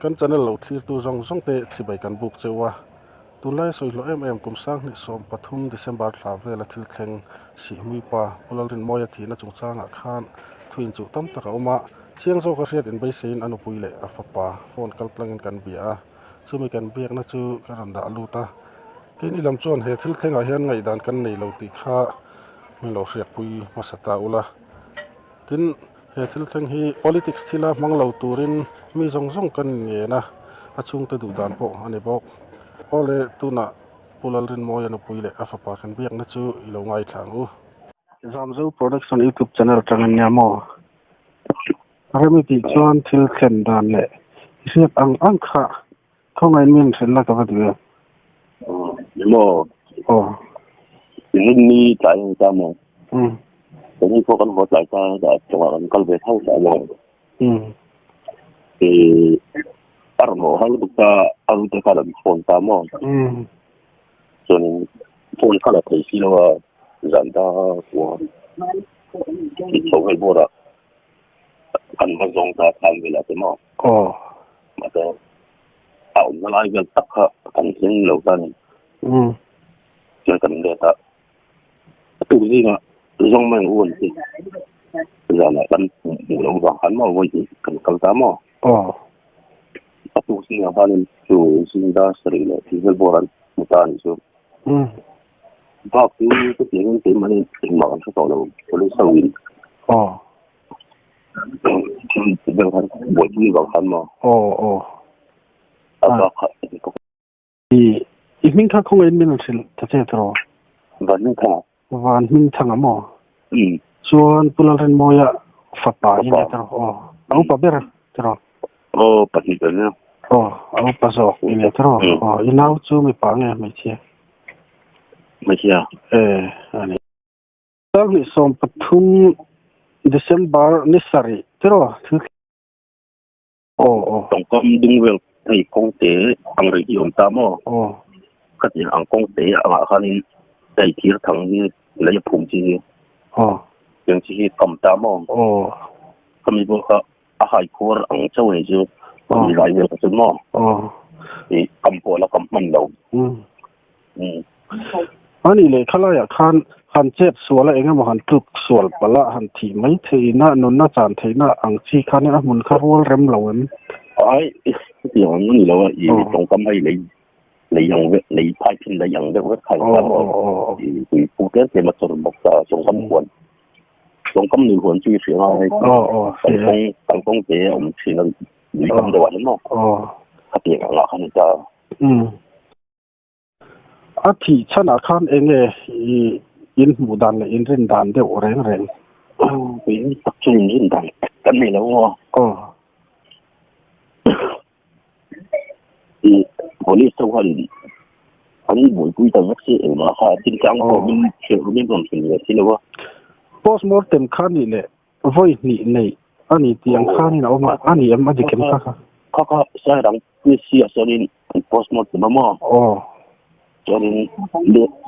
Kan channel lo thlirtu zawng zawng te chibai kan buk cheu a, tunlai sawi hlawh em em kum 2013 December thla vela thil thleng Sihhmui pa Pu Lalrinmawia thihna chungchangah khan thu inchuh tam tak a awm a, chiang zawka hriat inbeiseiin a nupui leh a fapa phone kaltlangin kan bia a, chumi kan biakna chu ka rawn dah lut a. Keini lam chuan he thil thlengah hian ngaihdan kan nei lo tih kha min lo hriatpui hmasa ta ula. Tin, he thil thleng hi politics thila hmang lo turin mi zawng zawng kan inngen a, a chhungte duh dan pawh a ni bawk. Awle, tunah Pu Lalrinmawia nupui leh a fapa kan biakna chu i lo ngaithla ang u. Zamzo Production YouTube channel atang ania maw? Remi tih chuan thil thlen dan leh i hriat ang ang kha Khawngaih min hrilh la ka va duh em? Ni maw? Aw. Rin ni tlai ang ta maw? Kan ni pawh kan haw tlai ta dah chungah kan kal ve tho ta maw? Eh, a rawn haw har lutuk ta a rute khan an phone ta maw? Chuan phone kha la thei si lo a zan ta kua chho vel bawr ah kan va zawng ta khan velah te maw? Aw. Mahse a awmna lai vel tak kha kan thleng lo ta a ni. Chuan kan let a, a tuk zingah zawng mai ang u an ti. Zanah kan hmuh loh vang khan maw vawi hnih kan kal ta maw? Aw. A tuk zingah khanin chu zing dar sarih leh thil vel bawr an hmu ta a nih chu. Bak chu chutiangin keimahni engmah kan hre tawh lo, police ho in. Aw. Aw aw. I i hming kha khawngaih in min rawn hrilh ta che tawh. Van Hmingthanga. Van Hmingthanga maw? Chuan Pu Lalrinmawia fapa i nia tawh. Aw a upa ber tawh. Aw pahnih a nia. Aw a upa zawk i nia tawh. Aw i nau chu mipa nge hmeichhia? Hmeichhia. Eh a ni. 2013 December ni sarih tiraw thil aw aw. Tawngkam dung vel hei kawng te ang rih hi awm ta maw? Aw. Khatiang ang kawng te angah khanin hei thir thang hi lei a phum chi hi. Aw. Tiang chi hi kam ta maw? Aw. Khami pawh kha a hai khuar ang chauh a ni chu. Aw. Lai vel kha chu maw? Aw. I kam pawh la kam hman lo. Umm. Ani leh khalaiah khan han chet sual a, engemaw han tluk sual palh a, han thih mai theihna, nunna chan theihna ang chi khanin a hmun kha rual rem lo em? Ai, hetiang ang a ni lo a, i tawngkam hei lei lei ang vek, lei phai thin lei ang deuh vek kha a ni ta maw? I tui phu tlem tlem a chawr bawk ta, tawngkam huan, tawngkam nul huan chu i hria nga hei, kalkawng kalkawng te a awm thin a, lui tam deuh ah hian maw? Khatiang angah khan a ni ta. A thih chhanah khan eng nge i in hmuh dan leh in rin dan deuh reng reng? Kei tak chu in rin dan tak kan nei lo aw. Aw. I police ho khan an buaipui ta vek si engmah kha tin tlang pawh min hrilh min rawn hrilh ve si lo a. Postmortem kha nih leh vawi hnih neih a ni tih ang khanin a awm a, a ni em a dik em kha kha? Kha kha Sairang PC ah sawn an postmortem a maw? Aw. Chuanin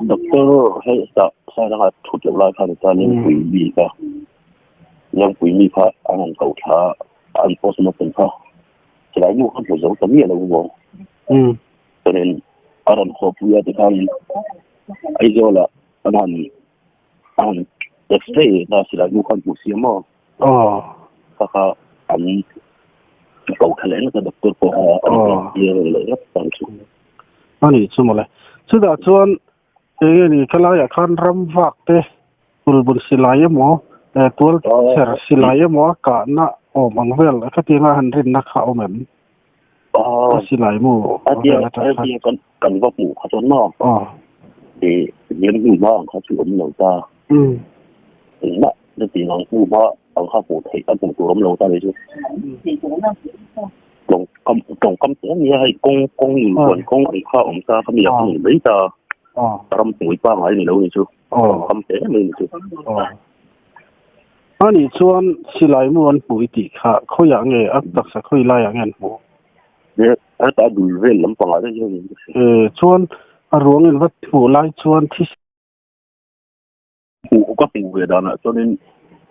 doctor hei tah Sairang ah thut loh lai khan chuanin pui mi kha Liangpui mi kha an han ko thla a an postmortem kha silai nu kha hmu zo ta miah lo maw? Chuanin a rawn haw pui a tikhanin Aizawl ah an han An x-ray na silai nu khan hmuh siam maw? Aw. Kha kha an ko tha leh ngat a doctor pawh kha an clear leh ngat ang chu. A nih chu mawle. Chutah chuan enge ni khalaiah khan ram vak te tulbun silai emaw tual chher silai emaw a kahna awm ang vel khatianga han rinna kha a awm em? A silai mu a tia kan kan va hmuh kha chuan maw? Aw. I lian hnu hma ang kha chu awm lo ta. Engmah chuti ang hnu hma ang kha hmuh theih a hmuh tur awm lo ta ni chu. Tawngkam tawngkam te ania hei kawng kawng nun huan kawng ang kha awm ta kha mi a kha ni mai ta. Ram hmui pangai ni lo ni chu. Tawngkam te mai ni chu. A nih chuan silai mu an hmuh i tih kha khawiah nge a taksa khawi laiah nge an hmuh? Heta dul vel lampangah daih hian in ka hria. E, chuan a ruang in va hmuh lai chuan thi Hmuh ka hmuh ve danah chuanin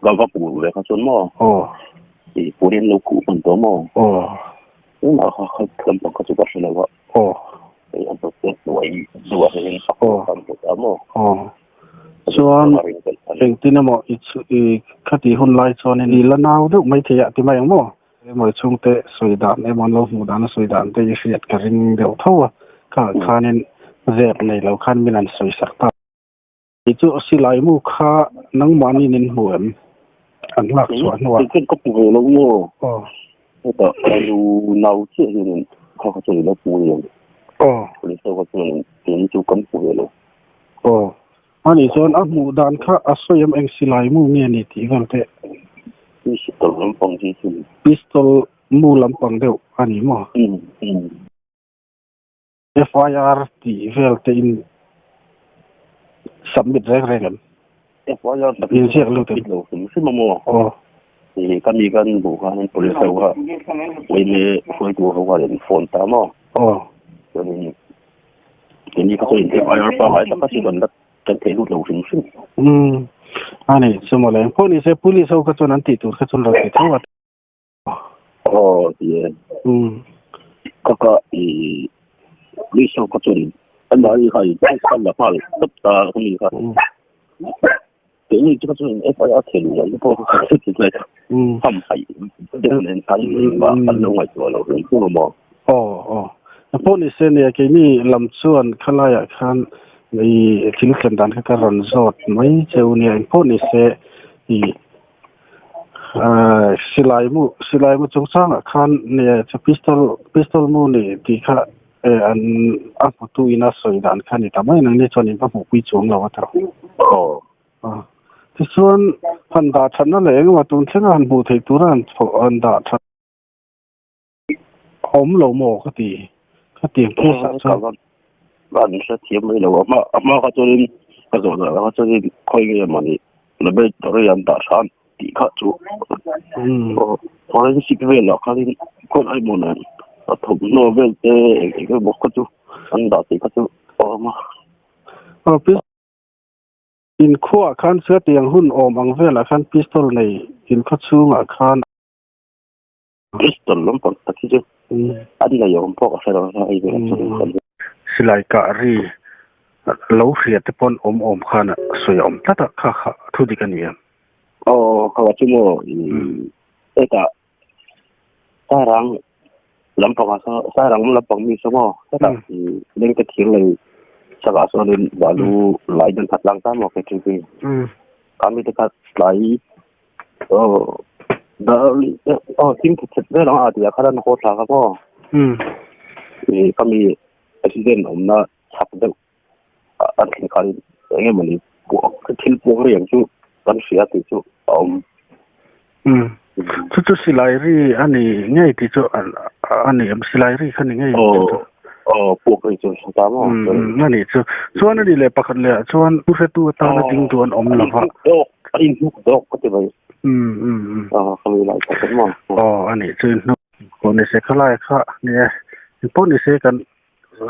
ka va hmuh ve kha chuan maw? Aw. I purin lo khuh hman tawh maw? Aw. Tunah kha kha lampang kha chu ka hre lo a. Aw. Hei an protest hnuai hnuah hian a Aw. kan hmu ta maw? Aw. Chuan engtin emaw i chu i khati hun lai chuanin i la nau deuh mai thei a ti mai ang maw? Emaw i chhungte sawi dan emaw an lo hmuh dan a sawi dan te i hriat ka ring deuh tho a. Kha khanin zep nei lo khan min han sawi sak ta. Kei chu silai mu kha nangmahni nin hmu em? An lak chhuah hnuah. Kei chuan ka hmu ve lo maw? Aw. Heta ka nu nau chiah hianin kha kha chuan i lo hmu ngei ang. Aw. Police ho kha chuan keini chu kan hmu ve lo. Aw. Ani chuan a hmuh dan kha a sawi em eng silai mu nge ni tih vel teh. Pistol lampang hi chu. Pistol mu lampang deuh a ni maw? Um um. FIR tih vel te in submit reng reng em? FIR submit In ziak lut em? lo hrim hrim a maw? Aw. Ih ka mi kan duh khan police ho kha uaime hruaitu ho khan in phone ta maw? Aw. Chuanin keini kha chuan FIR pangngai tak a chu kan la kan thei lut lo hrim hrim. Umm ani chu mawle. Pawh nise police ho kha chuan an tih tur kha chuan rawn ti tho a. Aw ti e. Umm. Ka ka i police ho kha chuan an mahni kha in police khan la nghal tawp ta ka mi kha. Keini chu kha chuan FIR thei luh loh na pawh kha kan ti tlai ham haih deuh nen khan engmah an lo ngaihtuah loh hlawm hlawm a maw. Aw aw. Pawh ni se nia keini lam chuan khalaiah khan i thil thlen dan kha ka rawn zawt mai cheu nia engpawh ni se i Silai mu silai mu chungchangah khan nia chu pistol pistol mu ni tih kha an a hmutu ina sawi dan kha a ni ta mai nang ni chuan in va hmuhpui chuang lo a tawh. Aw. Tichuan han dah thatna leh engemaw tun thlenga han hmuh theih tura han chhoh han dah that awm lo maw ka ti ka ti ang case ah chuan. Ka an hre thiam mai lo a hma a hma kha chuanin ka zawh dan kha chuanin khawi nge mawni laboratory an dah hran tih kha chu forensic velah khanin khawi lai maw nen a thawmhnaw vel te eng eng emaw kha chu an dah tih kha chu a awm a. Inkhuaah khan chutiang hun awm ang velah khan pistol nei inkhaw chhungah khan. Pistol lampang tak hi chu an nei awm pawh ka hre lo a hei vel chu kan Silai kah ri lo hria te pawn awm awm khan a sawi a awm tlat a kha kha thu dik a ni em? Aw kha chu maw hetah Sairang lampangah saw Sairang lampang mi saw maw hetah lengte thir lei chakah chuanin balu lai dan khat lang ta maw KTP kha mite kha tlai Aw aw thing khat khat vel ang a tih ah khan an haw thla kha maw ih khami accident awmna chhak deuh an thlen khan eng emaw ni thil puak riang chu kan hria tih chu a awm. Chu chu silai ri a ni ngei tih chu a ni em silai ri kha ni ngei tih chu. Aw puak ri chu a ta maw. A nih chu chuan a nih leh pakhat leh ah chuan thu hretu atana ding duh an awm lo va. A inhnuk dawk ka ti mai. Aw ka mi lai kha chuan maw. Aw a nih chu inhnuk pawh ni se khalai kha nia engpawh ni se kan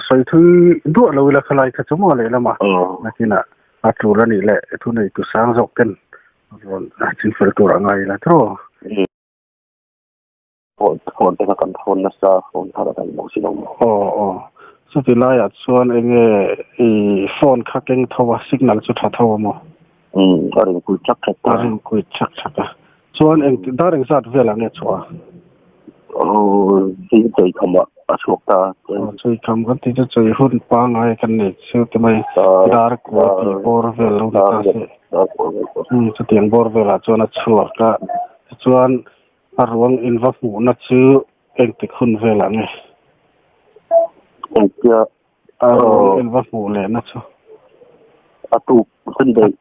sawi thui duah lo ila khalai kha chu maw lehlamah nakinah a tul a nih leh thu nei tu sang zawk ten rawn chinfel tur a ngai ila tiraw. Phone phone te kha kan thawn nasa phone thar a kan bawk si lo maw. Aw aw chuti laiah chuan enge i phone kha keng tho a signal chu tha tho a maw? Umm a ring kui chak chak a. A ring kui chak chak a. Chuan eng dar eng zat velah nge chhuah a? Aw hei chawi kham ah a chhuak ta. Aw chawi kham kan tih chu chawi hun pangngai kan nei chu ti mai dar kua tih bawr vel lo ni ta se. Umm chutiang bawr velah chuan a chhuak a tichuan A ruang in va hmuhna chu engtik hun velah nge? Engtia A ruang in va hmuh lehna chu? A tuk hun daih.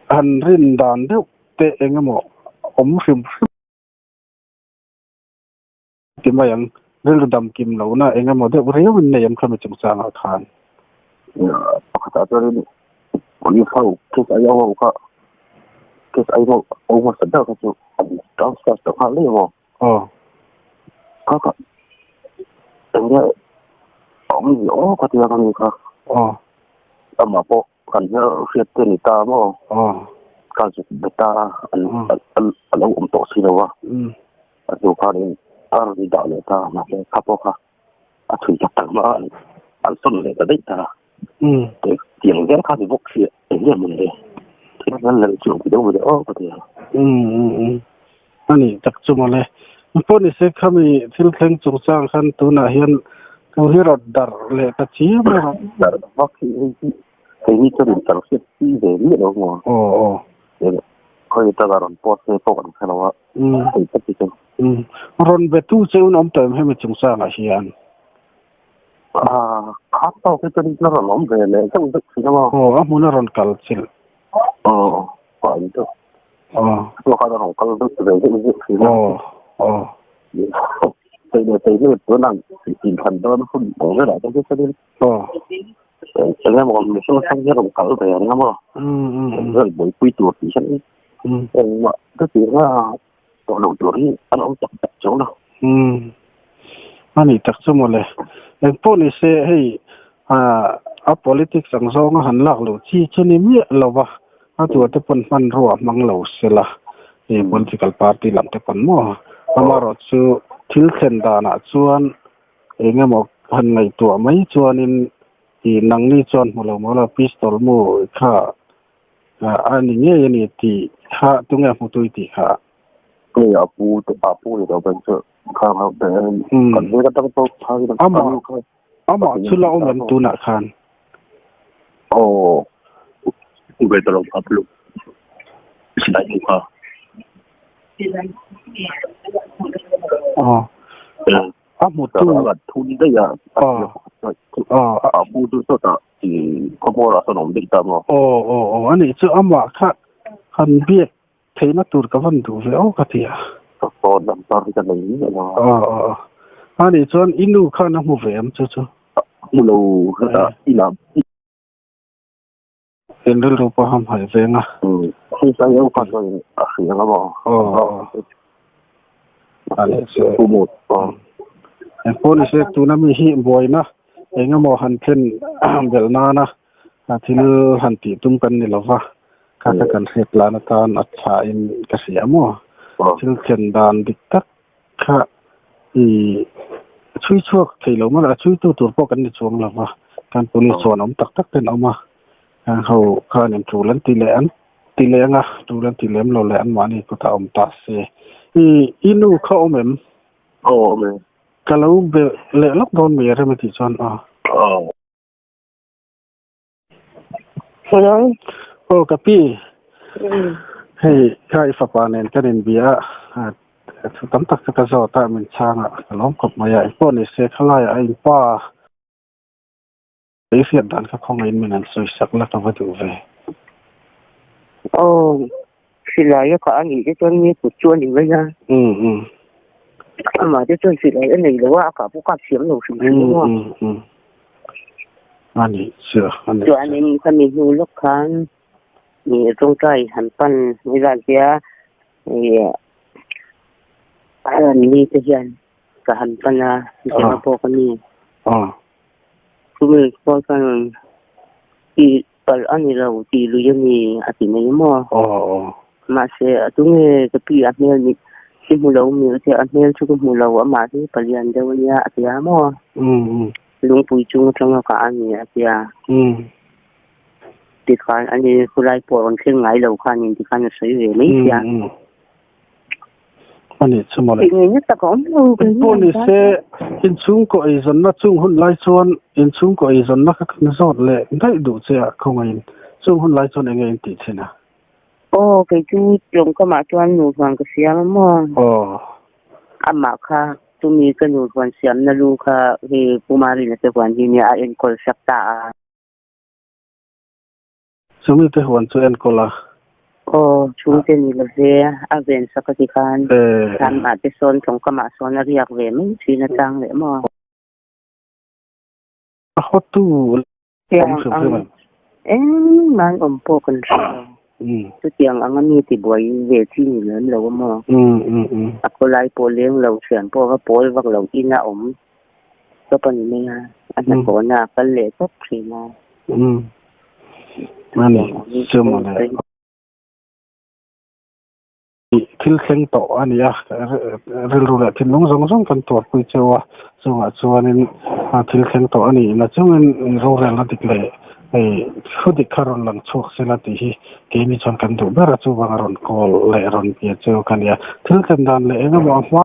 Han rin dan deuh te eng emaw awm hrim hrim ti mai ang. Rilru dam kim lohna eng emaw deuh riau in nei ang khami chungchangah khan. Pakhatah chuanin police ho case ai ho kha case ai ho ho hmasa ber kha chu an transfer ta nghal daih maw? Aw. Kha kha enge awmzia aw ka tia kha mi kha. Aw. Amah pawh kan hmelhriat te ni ta maw? Aw. Ka zuk be ta a, an an a lo awm tawh si lo a. A hnu khanin a rawn dah leh ta a, mahse kha pawh kha a thui tak tak hma a an sawn leh ta daih ta a. Tiang zel kha ni bawk sia eng nge mawn le thil an lal chu ti deuh maw aw ka ti a. A nih tak chu mawle. Pawh ni se khami thil thleng chungchang khan tunah hian thu hi rawn darh leh ta chiam a. Darh vak hi hei hi hei hi chuan in tal hriat chi ve miah lo maw. Aw aw. Khawi atanga rawn post nge pawh kan hre lo a. Hei tak hi chu. Rawn be tu che un awm tawh em hemi chungchangah hian? Kha tawk hi chuan a rawn awm ve leh zeuh zeuh thin a maw? Aw, a hmun a rawn kal chilh. Aw, a awm deuh. Aw. Chu khan a rawn kal deuh ve zeuh zeuh thin a. Aw, aw. Thei leh thei hnu tunah inthlan dawn hun ang velah te chu chuanin. Aw. Eng emaw mihring hrang hi a rawn kal ve ang a maw? Vel buaipui tur tih hian engmah ka ti anga tawh lo tur hi an awm tak tak chuang lo. Umm a nih tak chu mawle. Engpawh ni se hei a politics ang zawnga han lak loh chi chu ni miah lo va, a tua te pawn hmanrua hmang lo sela hei political party lam te pawn maw amaherawh chu thil thlen danah chuan eng emaw han ngaihtuah mai chuanin ih nangni chuan hmu lo maw la pistol mu kha A ni ngei a ni tih kha tunge hmutui tih kha? Hei a pu te a pu ni lo ben chu kha kha ben kan veng atang pawh kha in Amah amah chu la awm em tunah khan? Aw u ve ta lo kha plu silai mu kha. Aw a hmutu thun daih a a pu chu sawtah khawmual ah sawn awm daih ta maw aw aw aw anih chu amah kha han biak theihna tur ka van duh ve aw ka ti a ka phone number hi ka nei miah lo a aw aw anih chuan i nu khan a hmu ve em chu chu hmu lo hetah inah In rilru pawh ham hai veng a. Hei sai eu kha chuan a hria ang a maw? Aw aw. A leh se. Eng pawh ni se tuna mi hi buaina eng emaw han thlen belh nana thil han tih tum kan ni lova kha kha kan hriat lan atan a tha in ka hria maw? Thil thlen dan dik tak kha i chhui chhuak thei lo mah a chhui tu tur pawh kan ni chuang lo va kan police chuan awm tak tak ten a awm a heng ho khan in tul an ti leh an ti leh anga tul an ti lem lo leh an mahni kutah awm ta se i i nu kha awm em aw awm e ka lo be leh lawk dawn mai a rem a tih chuan aw aw Hello. Aw ka pi. Hei kha i fapa nen kan inbia a, thu tam tak chu ka zawt a, min chhang a, ka lawm khawp mai a, engpawh ni se khalaiah a inpa i hriat dan kha khawngaihin min han sawi sak la ka va duh ve. Aw, silai a kah a nih te chuan mi kut chu a ni mai a. Um um. Amah te chuan silai a nei lo a, a kah pawh kap thiam lo hrim hrim a. Um um. A nih chu a nih chu. Chuanin khami hnu lawk khan mi tawngtai han pan mai zan tia ih a rawn mi te hian ka han pan a, zema pawh ka ni. Aw. Chumi pawh chuan ih Palh a ni lo tih lui a ni a ti mai maw? Aw aw. Mahse a tunge ka pi a hmel mit i hmu lo mi a tia a hmel chu ka hmu lo amah hi palian deuh a nia a tia maw? Um um. Lungpui chung atanga kah a ni a tia. Um. Tikhan a ni khulai pawh rawn thleng ngai lo khanin tikhan a sawi ve mai sia. Um um. A nih chu mawle. Tih ngei na tak a awm lo Eng pawh ni se inchhungkaw eizawnna chung hun lai chuan inchhungkaw eizawnna kha kan zawt leh daih duh che a khawngaihin chung hun lai chuan enge in tih thin a? Aw kei chu tlawngkamah chuan nuhruan ka siam a maw? Aw. Amah kha chumi ka nuhruan siamna lu kha hei Pu Marina te huan hi nia a enkawl sak ta a. Chumi te huan chu enkawl a. Aw, chhungte ni lo ve, a ven sak a ti khan Thamah te sawn tawngkamah sawn a riak ve mai thin a chang leh maw? A hawtu awm Tiang hrim ang hrim em? Engmah an awm pawh kan hre lo. Chutiang anga mi tibuai ve chi ni lem lo a maw? A khawlai pawh leng lo, thian pawh va pawl vak lo in a awm tawp a ni mai a, a hnathawhna a kal leh tawp thin a. Ani chu mawle. Thil thleng tawh a ni a, rilru leh thinlung zawng zawng kan tuarpui cheu a, chungah chuanin thil thleng tawh a nih na chungin rorelna dik leh hei thu dik kha rawn lang chhuak sela tih hi keini chuan kan duh ber a, chuvanga rawn call leh rawn bia cheu ka nia. Thil thlen dan leh engemaw a hma.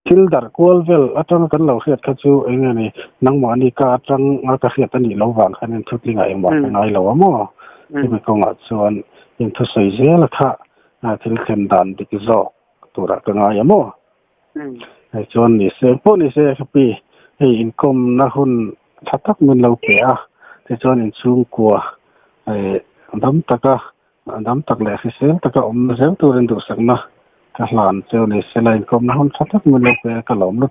Thil darh kual vel atanga kan lo hriat kha chu eng nge ni, nangmahni ka atang a ka hriat a nih lo vang khan in thutlingah engmah ka ngai lo a maw? Chumi kawngah chuan in thusawi zel a kha thil thlen dan dik zawk turah ka ngai a maw? Hei chuan ni se pawh ni se ka pi, hei inkawmna hun tha tak min lo pe a, tichuan inchhungkua dam taka Dam tak leh hrisel taka awmna zel turin duhsakna ka hlan cheu ni. Sela inkawmna hun tha tak min lo pe a, ka lawm lutuk.